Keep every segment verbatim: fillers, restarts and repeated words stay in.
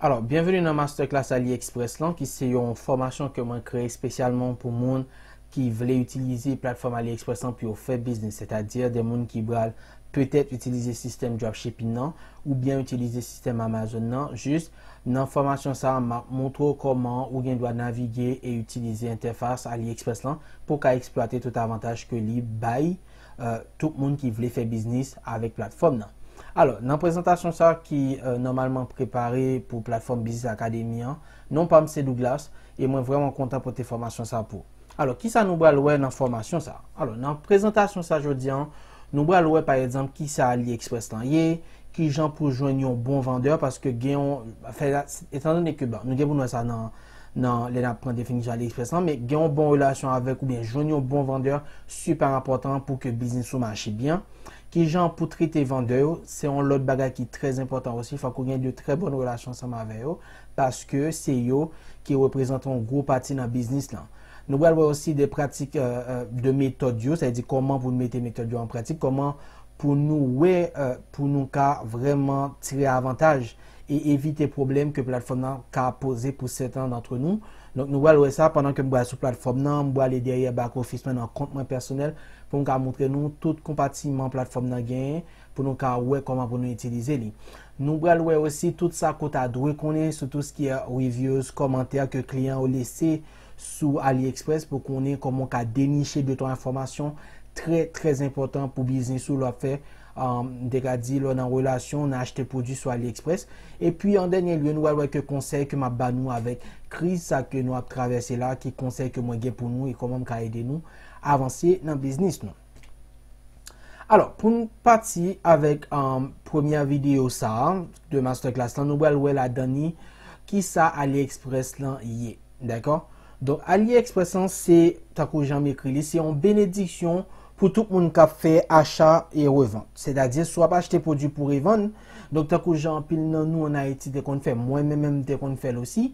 Alò, byenveni nan masterclass AliExpress lan, ki se yon fòmasyon ke mwen kreye espesyalman pou moun ki vle itilize platfòm AliExpress lan pou yo fè biznis, sètadi de moun ki pral petèt itilize sistèm dropshipping nan oubyen itilize sistèm Amazon nan. Jis nan fòmasyon sa a, m ap montre w kòman ou gen dwa navige e itilize entèfas AliExpress lan pou w ka eksplwate tout avantaj ke li bay euh, tout moun ki vle fè biznis avèk platfòm nan. Alò, nan prezantasyon sa a ki euh, nòmalman prepare pou platfòm Business Academy an, non pa m se Douglas, e mwen vrèman kontan pote fòmasyon sa a pou ou. Alò, kisa nou pral wè nan fòmasyon sa a? Alò, nan prezantasyon sa a jodi an, nou pral wè pa egzanp kisa AliExpress lan ye, kijan pou jwenn yon bon vandè, paske gen yon, fè, etandone ke, bon, nou gen pou nou wè sa nan, nan, lè n ap pran definisyon AliExpress lan, men gen yon bon relasyon avèk oubyen jwenn yon bon vandè sipè enpòtan pou ke biznis ou mache byen. Kijan pou trete vandè yo, se yon lòt bagay ki trè enpòtan osi, fòk ou gen de trè bòn relasyon ansanm avè yo, paske se yo ki reprezante yon gwo pati nan biznis lan. Nou pral wè osi de pratik, euh, euh, de metòd yo, sètadi kòman pou n mete metòd yo an pratik, kòman pou nou wè, euh, pou nou ka vrèman tire avantaj e evite pwoblèm ke platfòm nan ka poze pou sèten dantre nou. Donk, nou pral wè sa pandan ke m pral sou platfòm nan, m pral ale dèyè back office mwen nan kont mwen pèsonèl pou m ka montre nou tout konpatiman platfòm nan genyen, pou nou ka wè kòman pou nou itilize li. Nou pral wè osi tout sa ke w ta dwe konnen sou tout ce qui est reviews, kòmantè ke kliyan yo lese sou AliExpress pou konnen kòman w ka deniche de twa enfòmasyon trè, trè enpòtan pou biznis ou lè w ap fè, um, m te ka di, lè w nan relasyon, nan achte pwodui sou AliExpress. Epi, an dènye lye, nou pral wè ke konsèy ke m ap ba nou avèk kriz sa ke nou ap travèse la, ki konsèy ke mwen gen pou nou e kòman m ka ede nou avanse nan biznis nou. Alò, pou n pati avèk um, premyè videyo sa a, de masterclass lan, nou pral wè ladan li kisa AliExpress lan ye. Dakò? Donk, AliExpress lan, se, tankou jan m ekri li, se yon benediksyon pou tout moun k ap fè acha e revant. Sètadi, si w ap achte pwodui pou revann, donk, tankou jan anpil nan nou ann Ayiti te konn fè, mwen menm, menm, m te konn fè l osi,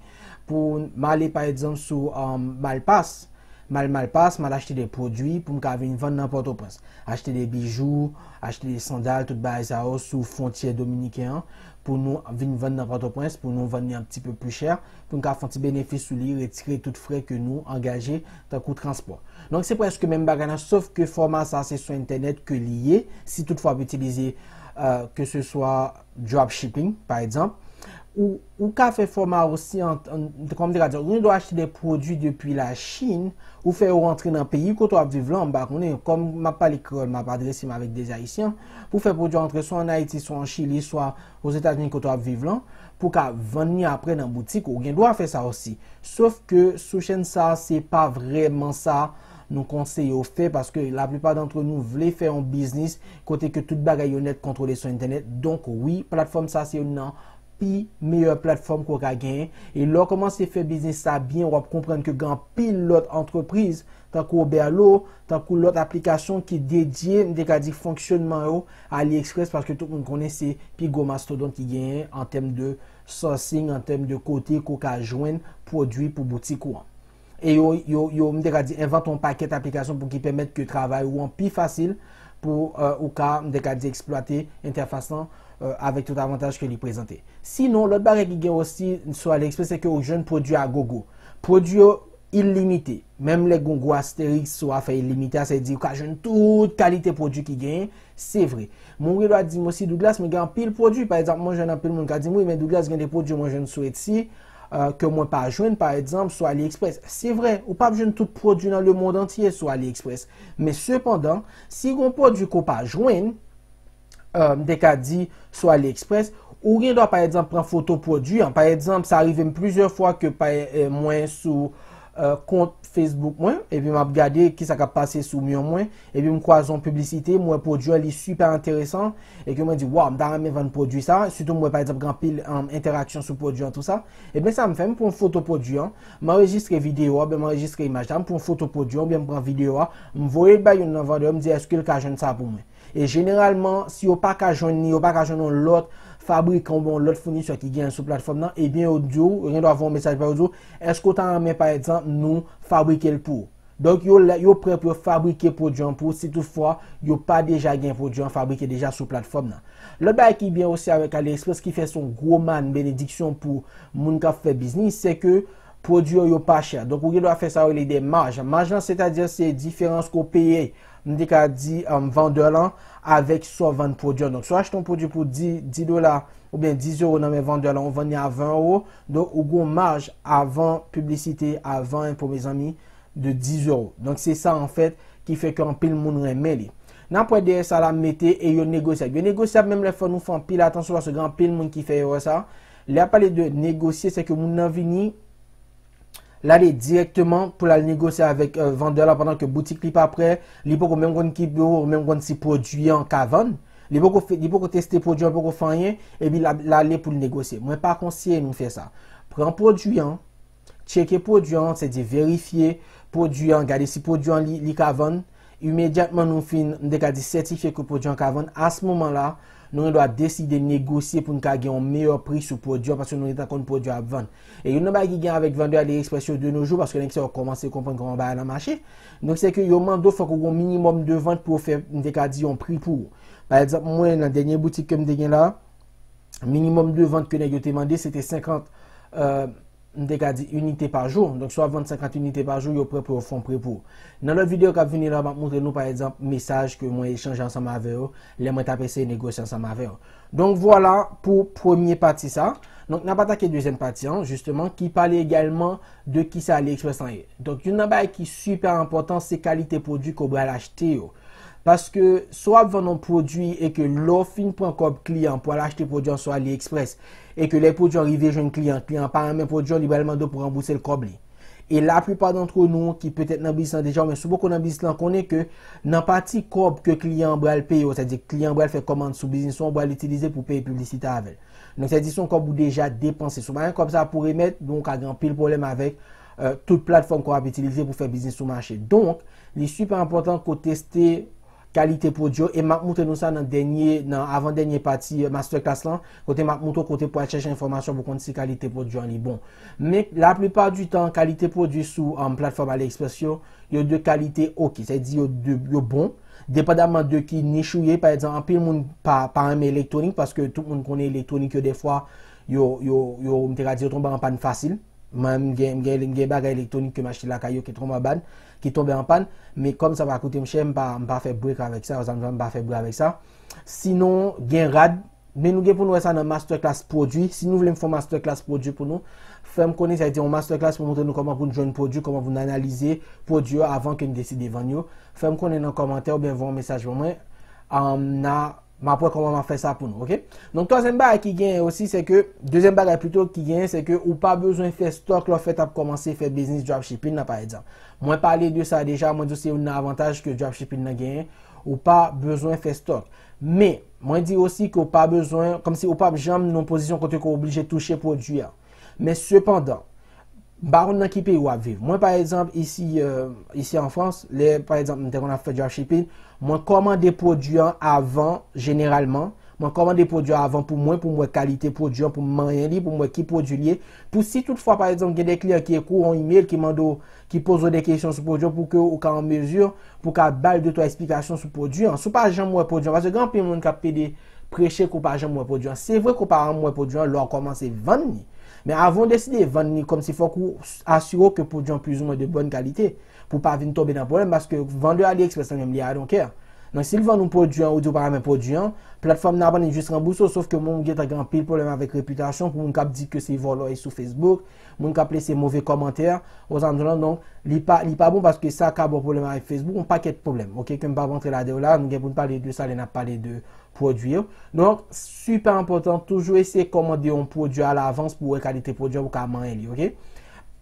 pou m ale, pa egzanp, sou um, Malpass, m al Malpass, m al achte de pwodui pou m ka vin vann nan Pòtoprens. Achte de bijou, achte de sandal, tout bagay sa yo sou fwontyè dominiken an, pou nou vin vann nan Pòtoprens, pou nou vann li yon ti pe pli chè, pou n ka fè yon ti benefis sou li, retire tout frè ke nou angaje, tankou transpò. Donk, se prèske menm bagay la, sof ke fòma sa se sou entènèt ke li ye, si toutfwa w ap itilize, euh, ke se swa dropshipping, pa egzanp, ou, ou ka fè fòma osi an, an, kòman m te ka di, ou gen dwa achte de pwodui depi Lachin, ou fè yo rantre nan peyi kote w ap viv lan, m pa konnen, kòm m ap pale kreyòl, m ap adrese m avèk de Ayisyen, pou fè pwodui antre swa an Ayiti, swa an Chili, swa Ozetazini kote w ap viv lan, pou w ka vann li apre nan boutik ou. Ou gen dwa fè sa osi. Sof ke sou chèn sa, se pa vrèman sa nou konseye w fè, paske laplipa dantre nou vle fè yon biznis kote ke tout bagay yo nèt kontwole sou entènèt. Donk, wi, platfòm sa se youn nan pi meyè platfòm ke w ka genyen. E lè w kòmanse fè biznis sa byen, w ap konprann ke gen anpil lòt antrepriz, tankou Oberlo, tankou lòt aplikasyon ki dedye, m te ka di, fonksyònman yo AliExpress, paske tout moun konnen se pi gwo mastodont ki genyen an tèm de sourcing, an tèm de kote ke w ka jwenn pwodui pou boutik ou an. E yo, yo, yo, m te ka di, envante yon pakèt aplikasyon pou ki pèmèt ke travay ou an pi fasil pou, euh, ou ka, m te ka di, eksplwate entèfas lan, euh, avèk tout avantaj ke li prezante. Sinon, lòt bagay ki gen osi sou AliExpress, se ke ou jwenn pwodui a gogo. Pwodui yo ilimite. Menm lè gen yon gwo asteriks sou afè ilimite a, sa vle di ou ka jwenn tout kalite pwodui ki genyen, se vre. Men ou gen dwa di m osi, Douglas, men gen anpil pwodui. Pa egzanp, mwen jwenn anpil moun ka di m, wi, men Douglas, gen de pwodui mwen jwenn sou Etsy, euh, ke mwen pa jwenn, pa egzanp, sou AliExpress. Se vre, ou p ap jwenn tout pwodui nan lemonn antye sou AliExpress. Men sepandan, si gen yon pwodui ke w pa jwenn, euh, m te ka di, sou AliExpress, ou gen dwa, pa egzanp, pran foto pwodui an. Pa egzanp, sa rive m plizyè fwa ke pa, euh, mwen sou, euh, kont Facebook mwen, epi m ap gade kisa k ap pase sou myon mwen, epi m kwaze yon piblisite, m wè pwodui an, li sipè enteresan, e ke mwen di, waw, m ta renmen vann pwodui sa, sitou m wè, pa egzanp, gen anpil, um, entèraksyon sou pwodui an, tou sa. Ebyen, sa m fè, m pran foto pwodui an, m anrejistre videyo a, oubyen m anrejistre imaj la, m pran foto pwodui an, oubyen m pran videyo a, m voye l bay youn nan vandè yo, m di, èske l ka jwenn sa pou mwen? E jeneralman, si yo pa ka jwenn li, yo pa ka jwenn yon lòt fabrikan oubyen yon lòt founisè ki genyen sou platfòm nan, ebyen, yo di w, yo gen dwa voye yon mesaj ba w, yo di w, èske w ta renmen, pa egzanp, nou fabrike l pou ou? Donk, yo, yo prè pou yo fabrike pwodui an pou ou si toutfwa yo pa deja gen pwodui an fabrike deja sou platfòm nan. Lòt bagay ki byen osi avèk AliExpress ki fè se yon gwo mann benediksyon pou moun k ap fè biznis, se ke pwodui yo, yo pa chè. Donk, ou gen dwa fè sa yo rele de maj. Maj lan, sètadi, se diferans ke w peye, m te ka di, um, vandè lan avèk sa w vann pwodui an. Donk, si w achte yon pwodui pou dis, dis dola oubyen dis ewo nan men vandè lan, ou vann li a ven ewo, donk, ou gen yon maj avan piblisite, avan enpo, mezanmi, de dis ewo. Donk, se sa, anfèt, ki fè ke anpil moun renmen li. N ap wè dèyè sa la mete e yo negosyab. Yo negosyab menm lè fò nou fè anpil atansyon paske gen anpil moun ki fè erè sa. Lè ap pale de negosye, se ke moun nan vini, l ale dirèkteman pou l al negosye avèk, euh, vandè la pandan ke boutik li pa prè, li poko menm konn ki biwo, menm konn si pwodui an ka vann. Li poko fè, li poko teste pwodui an, poko fè anyen, epi l a, l ale pou l negosye. Mwen pa konseye nou fè sa. Pran pwodui an, tcheke pwodui an, sètadi verifye pwodui an, gade si pwodui an li, li ka vann. Imedyatman nou fin, m te ka di sètifye ke pwodui an ka vann, a se moman la, nou gen dwa deside negosye pou n ka gen yon meyè pri sou pwodui an, paske nou gentan konn pwodui an ap vann. E youn nan bagay ki gen avèk vandè AliExpress yo de nos jours, paske nèg sa yo kòmanse konprann kòman bagay la mache, donk se ke yo mande w fòk ou gen yon minimòm de vant pou yo fè, m te ka di, yon pri pou ou. Pa egzanp, mwen, nan dènye boutik ke m te gen la, minimòm de vant ke nèg yo te mande, se te senkant, euh, m te ka di inite pa jou. Donk, si w ap vann senkant inite pa jou, yo prè pou yo fè yon pri pou ou. Nan lòt videyo k ap vini la, m ap montre nou, pa egzanp, mesaj ke mwen echanje ansanm avè yo, lè mwen t ap eseye negosye ansanm avè yo. Donk, vwala pou premye pati sa. Donk, n ap atake dezyèm pati an, jisteman, ki pale egalman de kisa AliExpress lan ye. Donk, youn nan bagay ki sipè enpòtan, se kalite pwodui ke w pral achte yo. Paske si w ap vann yon pwodui e ke lè w fin pran kòb kliyan pou al achte pwodui an sou AliExpress, e ke lè pwodui an rive jwenn kliyan, kliyan an pa renmen pwodui an, li pral mande w pou ranbouse l kòb li. E laplipa dantre nou ki petèt nan biznis lan deja, oubyen si w poko nan biznis lan, konnen ke nan pati kòb ke kliyan an pral peye w, sètadi kliyan an pral fè kòmand sou biznis ou an, ou pral itilize pou peye piblisite avè l. Donk, sètadi se yon kòb ou deja depanse. Si w pa gen kòb sa pou remèt, donk, ou ka gen anpil pwoblèm avèk, euh, tout platfòm ke w ap itilize pou fè biznis ou mache. Donk, li sipè enpòtan ke w teste kalite pwodui yo, e m ap montre nou sa nan dènye, nan avan dènye pati, euh, masterclass lan, kote m ap montre w kote pou al chèche enfòmasyon pou konn si kalite pwodui an li bon. Men, laplipa di tan, kalite pwodui sou, um, platfòm AliExpress yo, yo de kalite oke, sa vle di yo de, yo bon, depandaman de ki nich ou ye. Pa egzanp, anpil moun pa, pa renmen elektwonik, paske tout moun konnen elektwonik yo, defwa, yo, yo, yo, m te ka di yo tonbe an pàn fasil. Mwen, m gen, m gen, m gen bagay elektwonik ke m achte lakay yo ki tonbe an pàn, ki tonbe an pàn. Men kòm sa pa koute m chè, m pa, m pa fè break avèk sa, sa m pa fè break avèk sa. Sinon, gen rad, men nou gen pou nou wè sa nan masterclass pwodui. Si nou vle m fè yon masterclass pwodui pou nou, fè m konnen, sa vle di yon masterclass pou montre nou kòman pou n jwenn pwodui, kòman pou n analize pwodui yo avan ke n deside vann yo. Fè m konnen nan kòmantè oubyen voye yon mesaj ban mwen. Um, na M ap wè kòman m ap fè sa pou nou, oke? Donk, twazyèm bagay ki genyen osi, se ke, dezyèm bagay pito ki genyen, se ke ou pa bezwen fè stòk lè w fèt ap kòmanse fè biznis dropshipping nan, pa egzanp. Mwen pale de sa deja, mwen di w se youn nan avantaj ke dropshipping nan genyen, ou pa bezwen fè stòk. Men, mwen di osi ke ou pa bezwen, kòmsi ou p ap janm nan yon pozisyon kote ke w oblije touche pwodui a. Men sepandan, M pa konn nan ki peyi w ap viv. Mwen, pa egzanp, isi, euh, isi an Frans, lè, pa egzanp, m te konn ap fè dropshipping, mwen kòmande pwodui an avan, jeneralman. Mwen kòmande pwodui an avan pou mwen, pou m wè kalite pwodui an, pou m manyen li, pou m wè ki pwodui l ye. Pou si toutfwa, pa egzanp, gen de kliyan ki ekri w yon imèl, ki mande w, ki poze w de kesyon sou pwodui an, pou ke ou ka an mezi, pou ka ba l de twa esplikasyon sou pwodui an. Si w pa janm wè pwodui an, paske gen anpil moun k ap pede preche ke w pa janm wè pwodui an. Se vre ke w pa janm wè pwodui an lè w kòmanse vann li. Men avan w deside vann li, kòmsi fòk ou asire w ke pwodui an plizoumwen de bòn kalite, pou w pa vin tonbe nan pwoblèm, paske vandè AliExpress lan menm li, I don't care. Donk, si l vann ou pwodui an, ou di w pa renmen pwodui an, platfòm nan ap annik jis ranbouse w, sof ke menm ou gentan gen anpil pwoblèm avèk repitasyon pou moun k ap di ke se vòlò e sou Facebook, moun k ap lese move kòmantè, ou sa m di w lan, donk, li pa, li pa bon paske sa ka ba w pwoblèm avèk Facebook, yon pakèt pwoblèm, oke, ke m p ap rantre ladan yo la, nou gen pou n pale de sa lè n ap pale de pwodui yo. Donk, sipè enpòtan, toujou eseye kòmande yon pwodui alavans pou w wè kalite pwodui an pou w ka manyen li, oke?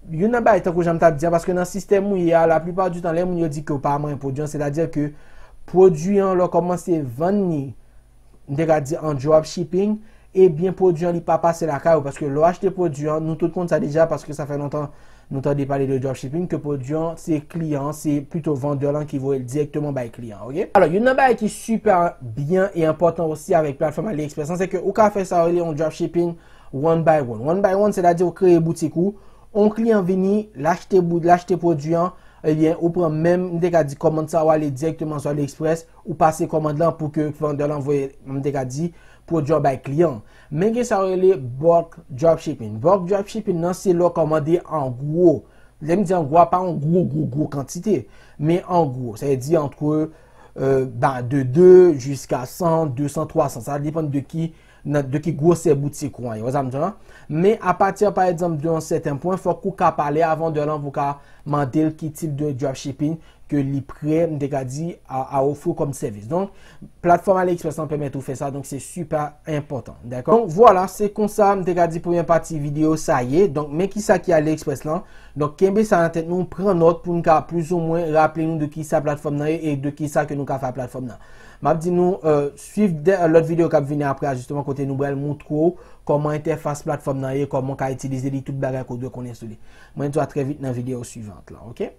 Youn nan bagay, tankou jan m t ap di a, paske nan sistèm ou ye a, laplipa di tan, lè moun yo di ke w pa manyen pwodui an, sètadi ke pwodui an, lè w kòmanse vann li, m te ka di an dropshipping, ebyen, pwodui an, li pa pase lakay ou, paske lè w achte pwodui an, nou tout konn sa deja, paske sa fè lontan nou tande pale de dropshipping, ke pwodui an, se kliyan an, se pito vandè lan ki voye l dirèkteman bay kliyan an, oke? Alò, youn nan bagay ki sipè byen e enpòtan osi avèk platfòm AliExpress lan, se ke ou ka fè sa yo rele yon dropshipping one by one. One by one, sètadi ou kreye boutik ou, yon kliyan vini, l achte bou-, l achte pwodui an, Ebyen, ou pran menm, m te ka di, kòmand sa, ou ale dirèkteman sou AliExpress, ou pase kòmand lan pou ke vandè lan voye, m te ka di, pwodui an bay kliyan. Men gen sa yo rele bulk dropshipping. Bulk dropshipping nan, se lè w kòmande an gwo. Lè m di an gwo, a pa an gwo, gwo, gwo kantite, men an gwo. Sa vle di antre, euh, ba, de de jiska san, de san, twa san. Sa depann de ki, nan, de ki gwosè boutik ou an ye. Ou wè sa m di w lan? Men apati, pa egzanp, de yon sèten pwen, fòk ou ka pale a vandè lan pou ka mande l ki tip de dropshipping ke li prè, m te ka di, a, a ofri w kòm sèvis. Donk, platfòm AliExpress lan pèmèt ou fè sa, donk se sipè enpòtan, dakò? Donk, vwala, se konsa, m te ka di premyè pati videyo sa ye. Donk, men kisa ki AliExpress lan. Donk, kenbe sa nan tèt nou, pran nòt pou n ka plizoumwen raple nou de kisa platfòm nan ye e de kisa ke nou ka fè a platfòm nan. M ap di nou, euh, swiv de, euh, lòt videyo k ap vini apre a, jisteman, kote nou pral montre w kòman entèfas platfòm nan ye, kòman w ka itilize li, tout bagay ke w dwe konnen sou li. Mwen di w a trè vit nan videyo swivan lan, oke?